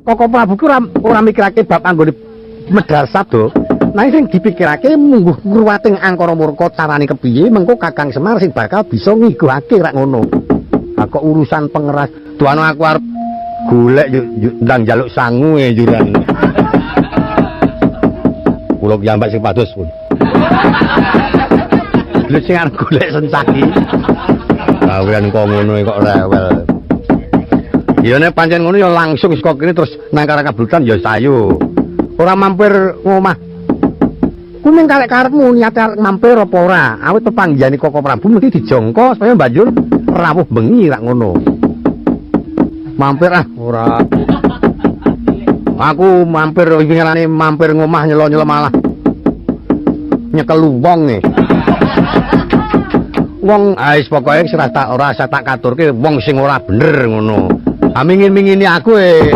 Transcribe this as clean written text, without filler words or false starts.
Koko Prabu ki ora mikirake bab anggone medhar sabda. Nanging sing dipikirake mungguh ngruwating angkara murka carane kepiye mengko Kakang Semar sing bakal bisa ngiguhake rak ngono. Ha kok urusan pengeras, tuano aku arep golek ndang njaluk sangu e juran. Kula piyambak sing pados pun. Lha sing arep golek sencaki. Gawean kok ngono kok rewel. Ya nek pancen ngono ya langsung saka kene terus nang Karang Kablutan ya sayu. Ora mampir ngomah. Kuning kalek karepmu niate arep mampir apa ora? Awit pepanggihane Koko Prabu mesti dijangka supaya banjur rawuh bengi rak ngono. Mampir ah ora. Aku mampir winginane mampir ngomah nyelo-nyelo malah nyekel wong e. Wong ais pokoke ora tak katurke wong sing ora bener ngono. Ah mingin-mingini aku e.